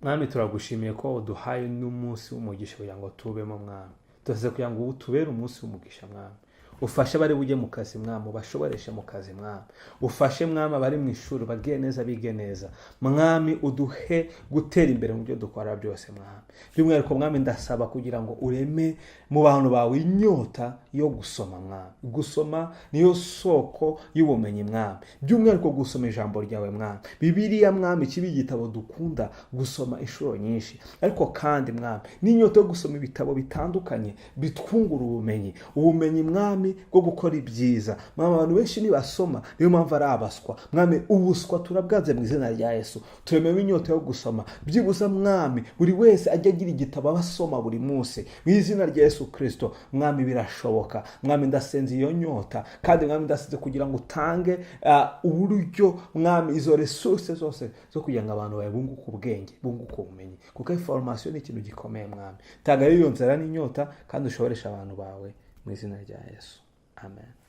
Mwami, turagushimiye ko uduhaye n'umunsi w'umugisha kugira ngo tubemo. Mwami, tuze kugira ngo utubere umunsi w'umugisha. Mwami, ufashe abari bujye mu kazi, Mwami, ubashoboreshe mu kazi. Mwami, ufashe, Mwami, abari mu ishuri bagiye neza, bige neza. Mwami, uduhe gutera imbere mu byo dukora byose. Mwami, by'umwihariko, Mwami, ndasaba kugira ngo ureme mu bantu bawe inyota yo gusoma. Mwami, gusoma niyo soko y'ubumenyi. Mwami, by'umwihariko gusoma ijambo ryawe. Mwami, Bibiliya, Mwami, kibe igitabo dukunda gusoma inshuro nyinshi, ariko kandi, Mwami, n'inyota yo gusoma ibitabo bitandukanye bitwungura ubumenyi, ubumenyi, Mwami, bwo gukora ibyiza. Mwami, abantu benshi nibasoma, niyo mpamvu ari abaswa. Mwami, ubuswa turabwanze mu izina rya Yesu. Turemewe inyota yo gusoma byibuze. Mwami, buri wese ajya agira igitabo aba asoma buri munsi mu izina rya Yesu Kirisito. Mwami, birashoboka. Mwami, ndasenze iyo nyota, kandi, Mwami, ndasenze kugira ngo utange uburyo, Mwami, izo resources zose zo kugira ngo abantu bawe bunguke ubwenge, bunguke ubumenyi, kuko information ni ikintu gikomeye. Mwami, tanga iyo nzara n'inyota kandi ushoboreshe abantu bawe mu izina rya Yesu. Amen.